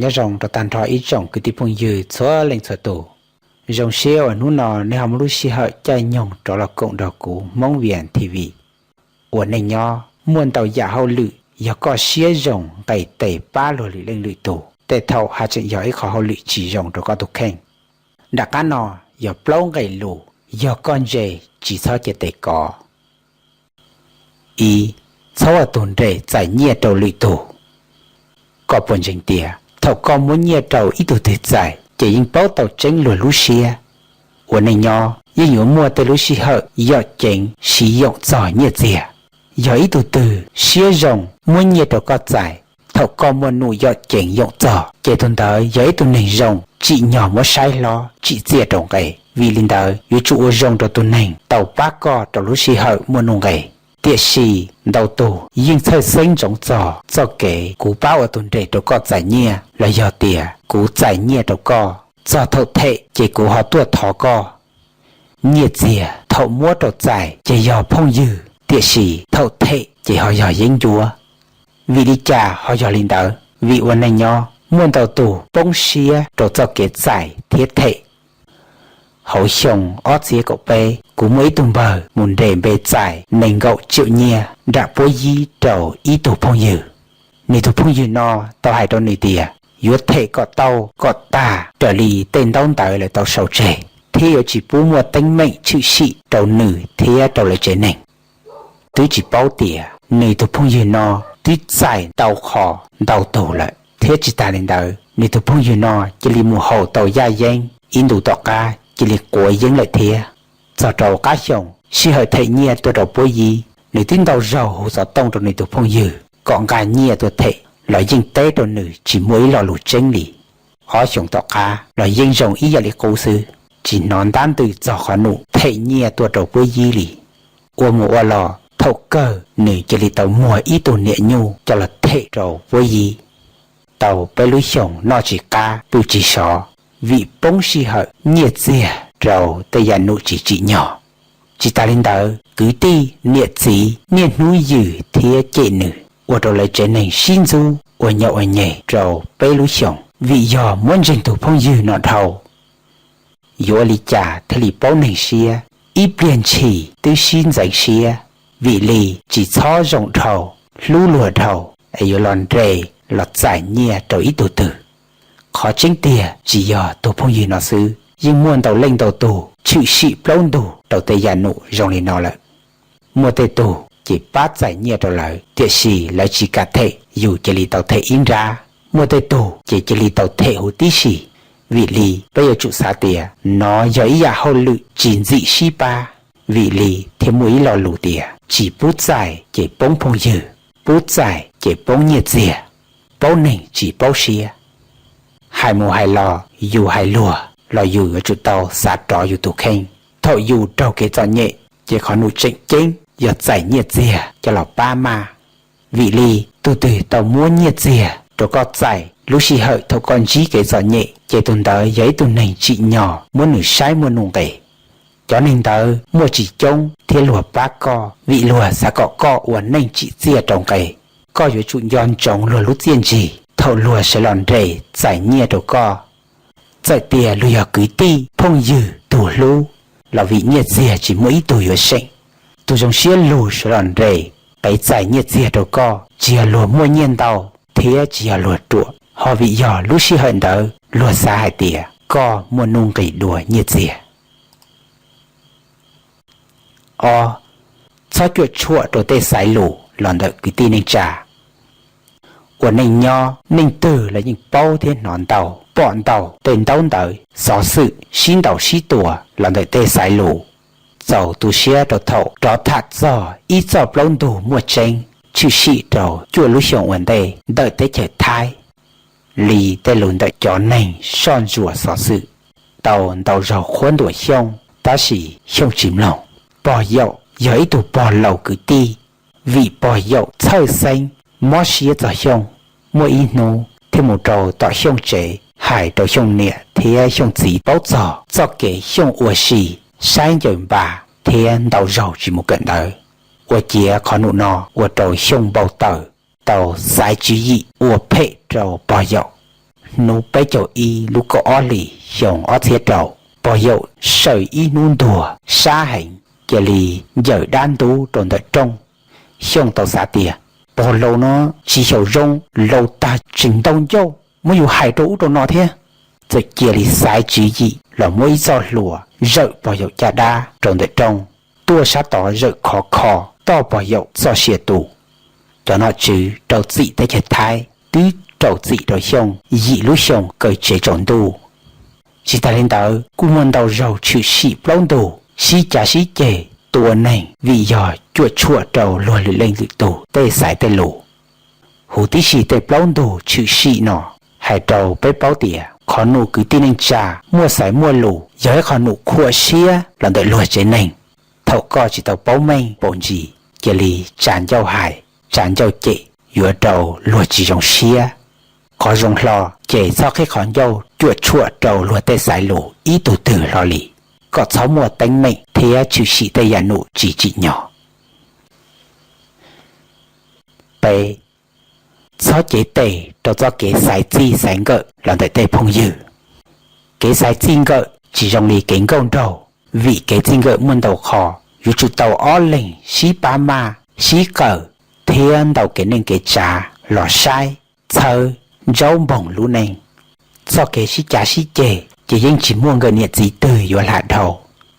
Nyob zoo rau tag nrho ib tsoom kwv tij phooj ywg txhua leej txhua tus. Zoo siab uas hnub no nej ho muaj lub sij hawm caij nyoog rov los koom nrog kuv Hmoob Vias T V. Ua neej nyob muaj ntau yam hauj lwm, yog koj siab zoo nqes tes pab luag lwm leej lwm tus, tej thaum haj tseem yog ib qho hauj lwm tsis zoo rau koj tus kheej. Nram qab no yog plaub nqe lus, yog koj ntse tsis txhob cia tes kov. Ib, txhob ua tus nres txais nyiaj rau lwm tus. Koj puas ntseeg tias thaum koj muab nyiaj rau ib tug twg txais ces yeej paub tau tseeb luag lub siab. Ua neej nyob yeej yuav muaj tej lub sij hawm yom ceev siv yoom txog nyiaj txiag. Yog ib tug twg siab zoo muab nyiaj rau koj txais, thaum koj muaj nuj yom ceev yoom txog ces tus ntawd yog ib tug neeg zoo, tsim nyog muab saib hlob tsim txiaj rau nqe. Vim li ntawd yuav tsum ua zoo rau tus neeg tau pab koj rau lub sij hawm muaj nuj nqes. Tiam sis ntau tus yeej txhawj xeeb ntsoov txog txoj kev kuv pab ua tus nres rau koj txais nyiaj los yog tias kuv txais nyiaj rau koj, txog thaum them ces kuv ho tuaj thov koj. Nyiaj txiag thaum muab rau txais ces yog phooj ywg, tiam sis thaum them ces ho yog yeeb ncuab. Vim li cas ho yog li ntawd? Vim ua neej nyob muaj ntau tus poob siab rau txoj kev txais thiab them. Hauv xyoo ob txhiab kaum peb, kuv muaj ib tug npawg mus nres npe txais nees nkaum tsiaum nyiaj nram puab yib rau ib tug phooj ywg. Nws tus phooj ywg no tau hais rau nws tias yuav them kom tau kom tag raws li tej ntaub ntawv lawv tau sau tseg, thiab yuav tsis pub muaj teeb meem tshwm sim rau nws thiab rau lawv tsev neeg. Twb tsis paub tias nws tus phooj ywg no twb txais ntau qho ntau tug lawm, thiab tsis tas li ntawd nws tus phooj ywg no cia li mus haus tau yaj yeeb, ib ntus tom qab cia li quav yeeb lawm thiab. Txog rau qab xyoo, sij hawm them nyiaj tuaj rau puab yib, nws twb ntau zaug hu xov tooj rau nws tus phooj ywg kom nqa nyiaj tuaj them los yeej teb rau nws tsis muaj ib lo lus tseeb li. Ob xyoos tom qab los yeej zoo ib yam li qub xwb, tsis hnov ntab ntws txog qhov nws them nyiaj tuaj rau puab yib li. Ua mus ua los thaum kawg nws cia li tau muag ib tug niam nyuj coj los them rau puab yib. Tau peb lub xyoos noj tsis qab pw tsis sov, vim poob sij hawm nyiaj txiag rau tej yam num tsis tsim nyog. Tsis tas li ntawd, kwv tij niam txiv niaj hnub yws thiab cem nws, ua rau lawv tsev neeg sib ntxub ua nyaum ua nyem rau peb lub xyoos. Vim yog muab ntseeg tus phooj ywg no dhau, yuav ua li cas thiaj li paub neeg siab? Ib pliag ntshis twb sib ntxeev siab. Vim li tsis txhob zoo dhau, hlub luag dhau es yuav los nres los txais nyiaj rau ib tug twg. Qhov tseeb tiag tsis yog tus phooj ywg no xwb, yeej muaj ntau leej ntau tug tshwm sim plaub ntug rau tej yam num zoo li no lawm. Muaj tej tug ces pab txais nyiaj rau lawv, tiam sis lawv tsis kam them, yus cia li tau them ib nrab. Muaj tej tug ces cia li tau them huv tib si. Vim li peb yuav tsum xav tias nov yog ib yam hauj lwm tsis ntxim sib pab. Vim li thiaj muaj ib lo lus tias tsis pub txais ces poob phooj ywg, pub txais ces poob nyiaj txiag, paub neeg tsis paub siab. Hais mus hais los yus hais luag los yus yuav tsum tau xav rov yus tus kheej. Thaum yus raug kev txom nyem ces qhov num tseem ceeb yog txais nyiaj txiag coj los pab maj. Vim li tus twg tau muab nyiaj txiag rau koj txais lub sij hawm thaum koj ntsib kev txom nyem ces tus ntawd yog ib tug neeg tsim nyog muab nws saib muaj nuj nqes. Cov neeg ntawd muaj tsis coob thiab luag pab koj vim luag xav kom koj ua neej tsim txiaj rau nqe. Koj yuav tsum nco ntsoov luag lub txiaj ntsig thaum luag sawv los nres txais nyiaj rau koj. Txawm tias luag yog kwv tij phooj ywg tus hlub los vim nyiaj txiag tsis muaj ib tug yuav seem. Tus zoo siab lug sawv los nres qev txais nyiaj txiag rau koj tsis yog luag muaj nyiaj ntau thiab tsis yog luag ruam, ho vim yog lub sij hawm ntawd luag xav hais tias koj muaj nuj nqis dua nyiaj txiag. Ob, txhob cuam tshuam rau tej xaiv lus los ntawm kwv tij neej tsa. Ua neej nyob neej twg los yeej paub thiab hnov ntau pom ntau tej ntaub ntawv xov xwm sib ntaus sib tua los ntawm tej xaiv lus. Txaus tu siab rau thaum rov tham txog ib txoj plaub ntug muaj tseeb tshwm sim rau cuaj lub xyoo ua ntej ntawm teb chaws Thaib, li tej lus ntawm cov neeg soj ntsuam xov xwm. Tau ntau zaug qhuab ntuas Xyooj tab sis Xyooj tsis mloog. Pog Yaum yog ib tug pog laus kwv tij. Vim pog Yaum txhawj xeeb mob siab txog Xyooj, muaj ib hnub thiaj mus rau tom Xyooj tsev hais rau Xyooj niam thiab Xyooj txiv paub txog txoj kev Xyooj ua si saib ncaws npas thiab ntau zaug tsis mus kawm ntawv. Ua ciav qhov num no ua rau Xyooj npau taws, tau xaiv tswv yim ua phem rau pog Yaum. Hnub peb caug ib lub kaum ob hlis xyoo ob txhiab rau, pog Yaum sawm ib hnub ntuag sab heev, cia li ncawm dab ntub rau ntawm rooj. Xyooj tau xav tias, pog laus no tsis xyaum zoo, laus tag tseem ntau ncauj, muab yus hais rau ub rau no thiab. Txawm cia li xaiv tswv yim los muab ib txoj hlua zawm pog Yaum caj dab rau ntawm rooj, tuaj sab tod zawm khov kho toj pog Yaum txoj sia tu. Cov nom tswv rau txim teb chaws Thaib twb rau txim rau Xyooj yim lub xyoo kaw tsev tsaus ntuj. Tsis tas li ntawd kuj muaj ntau zaug tshwm sim plaub ntug sib cav sib ceg tua neeg vim yog cuam tshuam rau luag lwm leej lwm tus tej xaiv tej lus. Huv tib si tej plaub ntug tshwm sim no hais rau peb paub tias qhov num kwv tij neej tsa muaj xaiv muaj lus yog ib qhov num khuam siab los ntawm luag tsev neeg. Thaum koj tsis tau paub meej paus ntsis, cia li tsa ncauj hais, tsa ncauj cem yuav rau luag tsis zoo siab. Qhov zoo hlo ces txhob qhib qhov ncauj cuam tshuam rau luag tej xaiv lus ib tug twg hlo li, kom txhob muaj teeb meem thiab tshwm sim tej yam num tsis tsim nyog. Peb, txhob cev tes rau txoj kev xaiv txij xaiv nkawm los ntawm tej phooj ywg. Kev xaiv txij nkawm tsis zoo li kev nkauj nraug, vim kev txij nkawm muaj ntau qho yuav tsum tau ob leeg sib pab maj sib qawm thiab ntau kev neej kev tsav los saib, txhawb, ntsaub npoog lub neej. Txoj kev sib cav sib ceg ces yeej tsis muaj nkawm niam txiv twg yuav hla dhau,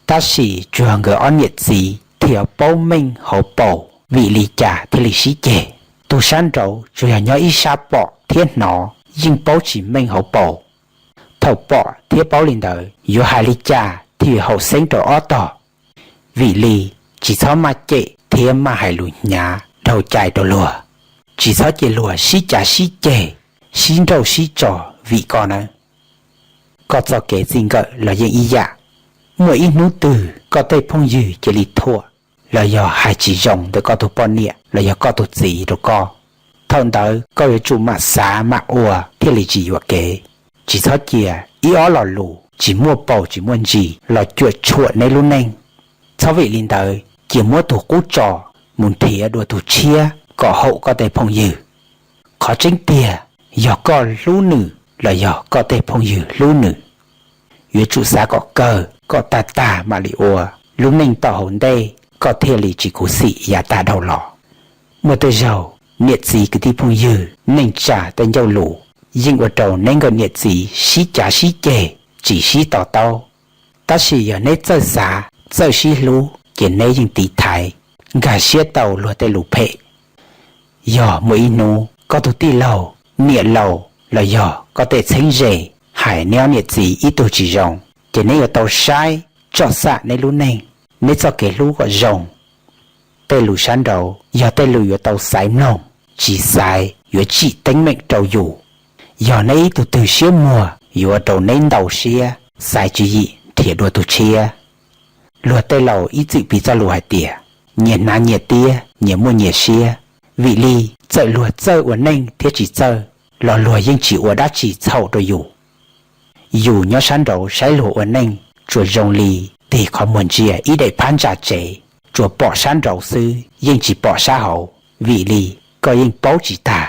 tab sis tsuas yog nkawd ob niam txiv thiaj paub meej hauv paus vim li cas thiaj li sib ceg. Tus sab nraud tsuas yog nyob ib sab pom thiab hnov, yeej paub tsis meej hauv paus. Thaum pom thiab paub li ntawd yuav hais li cas thiaj yuav haum xeeb rau ob tog. Vim li tsis txhob maj cem thiab maj hais lus hnyav dhau cai rau luag. Tsis txhob cia luag sib cav sib ceg, sib nrauj sib tso vim koj nawb. Koj txoj kev txij nkawm los yeej ib yam. Muaj ib hnub twg koj tej phooj ywg cia li thuam los yog hais tsis zoo ntawm koj tus poj niam los yog koj tus txiv rau koj, thaum ntawd koj yuav tsum mam xav mam ua thiaj li tsis yuam kev. Tsis txhob cia ib ob lo lus tsis muaj paus tsis muaj ntsis los cuam tshuam neb lub neej. Txhob vim li ntawd cia muab tus qub tso mus nrhiav dua tus tshiab kom haum koj tej phooj ywg. Qhov tseeb tiag, yog koj hlub nws los yog koj tej phooj ywg hlub nws, yuav tsum xav kom kawg kom tag tag mam li ua, lub neej tom hauv ntej koj thiaj li tsis khuv xim yav tag dhau los. Muaj tej zaug niam txiv kwv tij phooj ywg neej tsa tej ncauj lus yeej ua rau neb nkawm niam txiv sib cav sib ceg, tsis sib to taub. Tab sis yog neb txawj xav txawj sib hlub ces neb yeej tiv thaiv, nkag siab tau luag tej lus phem. Yog muaj ib hnub koj tus tij laug, niam laus los yog koj tej txheeb ze hais neb ob niam txiv ib tug tsis zoo, ces neb yuav tau saib tsom xam neb lub neej, neb txoj kev hlub kom zoo. Tej lus sab nraud yog tej lus yuav tau xaiv mloog, tsis xaiv yuav tsim teeb meem rau yus. Yog neb ib tug twg siab muag yuav ua rau neb ntau siab xaiv tswv yim nrhiav dua tus tshiab. Luag tej laus ib txwm piv txoj lus hais tias, nyias hnav nyias tiab, nyias muaj nyias siab. Vim li txawm luag txawj ua neej thiab tsis txawj los luag yeej tsis ua dab tsi txhaum rau yus. Yus nyob sab nraud saib luag ua neej tsuas zoo li tig qhov muag ntsia ib daim phab ntsa tsev, tsuas pom sab nraud xwb yeej tsis pom sab hauv, vim li koj yeej paub tsis tag.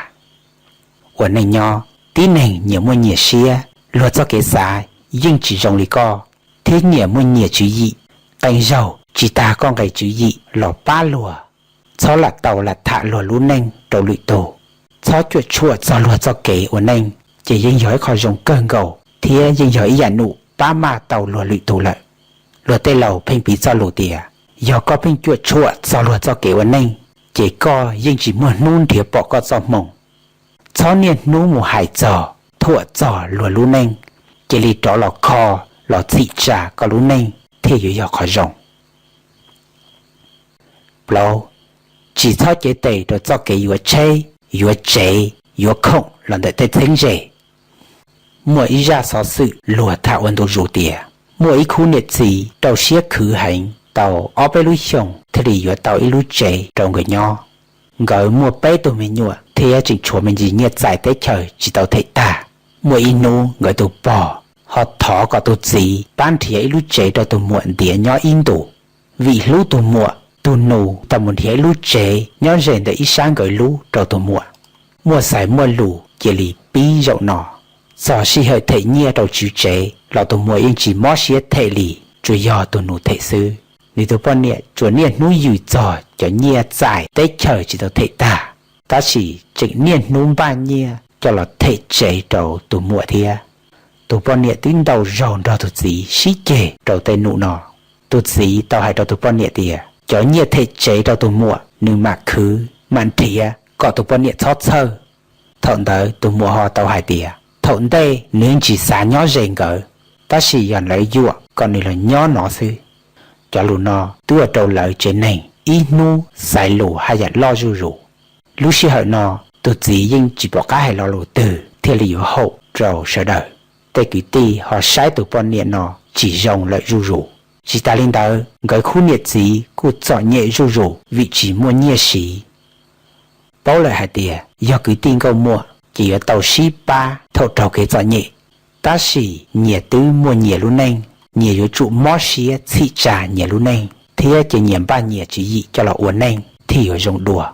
Ua neej nyob tib neeg nyias muaj nyias siab, luag txoj kev xav yeej tsis zoo li koj, thiab nyias muaj nyias tswv yim. Qee zaug tsis tas koj nqes tswv yim los pab luag. Txhob lam tau lam tham luag lub neej rau lwm tus. Txhob cuam tshuam txog luag txoj kev ua neej, ces yeej yog ib qho zoo kawg nkaus thiab yeej yog ib yam num pab maj tau luag lwm tus lawm. Luag tej laus pheej piv txoj lus tias, yog koj pheej cuam tshuam txog luag txoj kev ua neej, ces koj yeej tsis muaj hnub nrhiav pom koj txoj hmoo. Txhob niaj hnub mus hais txog, thuam txog luag lub neej, cia li rov los kho, los txhim tsa koj lub neej thiaj yuav yog qhov zoo. Plaub, tsis txhob cev tes rau txoj kev yuav tsheb, yuav tsev, yuav khoom los ntawm tej txheeb ze. Muaj ib zaj xov xwm luag tham ua ntu zus tias, muaj ib khub niam txiv rau siab khwv heev tau ob peb lub xyoos thiaj li yuav tau ib lub tsev rau nkawd nyob. Nkawd muaj peb tug me nyuam thiab tseem tshuav me ntsis nyiaj txais teb chaws tsis tau them tag. Muaj ib hnub nkawd tus pog ho thov kom tus txiv pab nrhiav ib lub tsev rau tus muam ntiav nyob ib ntus. Vim hlub tus muam, tus nus tau mus nrhiav ib lub tsev nyob ze ntawm ib sab nkawd lub rau tus muam. Muaj xaiv muaj lus cia li pib zaum no. Txog sij hawm them nyiaj rau tswv tsev los tus muam yeej tsis mob siab them li, tsuas yog tus nus them xwb. Nws tus poj niam tsuas niaj hnub yws txog cov nyiaj txais teb chaws tsis tau them tag, tab sis tseem niaj hnub npaj nyiaj coj los them tsev rau tus muam thiab. Tus poj niam twb ntau zaus nrog tus txiv sib ceg rau tej num no. Tus txiv tau hais rau tus poj niam tias cov nyiaj them tsev rau tus muam nws mam khwv mam nrhiav kom tus poj niam txhob txhawj. Thaum ntawd tus muam ho tau hais tias thaum ntej nws tsis xav nyob ze nkawd, tab sis yog lawv yuam kom nws los nyob no xwb. Cov lus no twb ua rau lawv tsev neeg ib hnub xaiv lus haj yam loj zuj zus. Lub sij hawm no tus txiv yeej tsis pom qab hais lo lus twg thiaj li yuav haum rau sawv daws. Tej kwv tij ho saib tus poj niam no tsis zoo lawm zuj zus. Tsis tas li ntawd nkawd khub niam txiv kuj txom nyem zuj zus vim tsis muaj nyiaj siv. Paub lawm hais tias yog kwv tij nkauj muam ces yuav tau sib pab thaum raug kev txom nyem. Tab sis nyias twb muaj nyias lub neej, nyias yuav tsum mob siab txhim tsa nyias lub neej thiab ces nyias npaj nyias tswv yim coj los ua neej thiaj yuav zoo dua.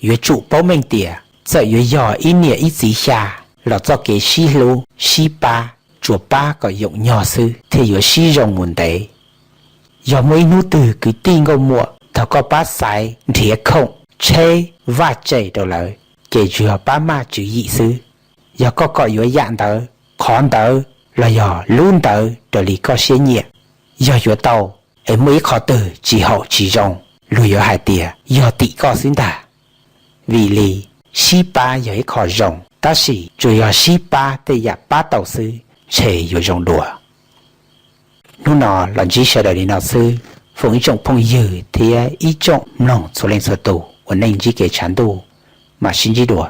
Yuav tsum paub meej tias txawm yuav yog ib niam ib txiv xya los txoj kev sib hlub sib pab tsuas pab kom yoom nyog xwb thiaj yuav sib zoo mus ntev. Yog muaj ib hnub twg kwv tij nkauj muam thaum koj pab xaiv nrhiav khoom tsheb vaj tse rau lawv, ces tsuas yog pab maj tswv yim xwb. Yog koj kom yuav yam ntawd qhov ntawd los yog lub ntawd raws li koj siab nyiam, yog yuav tau es muaj ib qho twg tsis haum tsis zoo, luag yuav hais tias yog tim koj xwb ntag. Vim li sib pab yog ib qho zoo, tab sis tsuas yog sib pab tej yam pab tau xwb ntshe yuav zoo dua. Hnub no los ntsib sawv daws li no xwb, foom ib tsoom phooj ywg thiab ib tsoom mloog txhua leej txhua tus uas nej ntsib kev tshav ntuj, mam sib ntsib dua.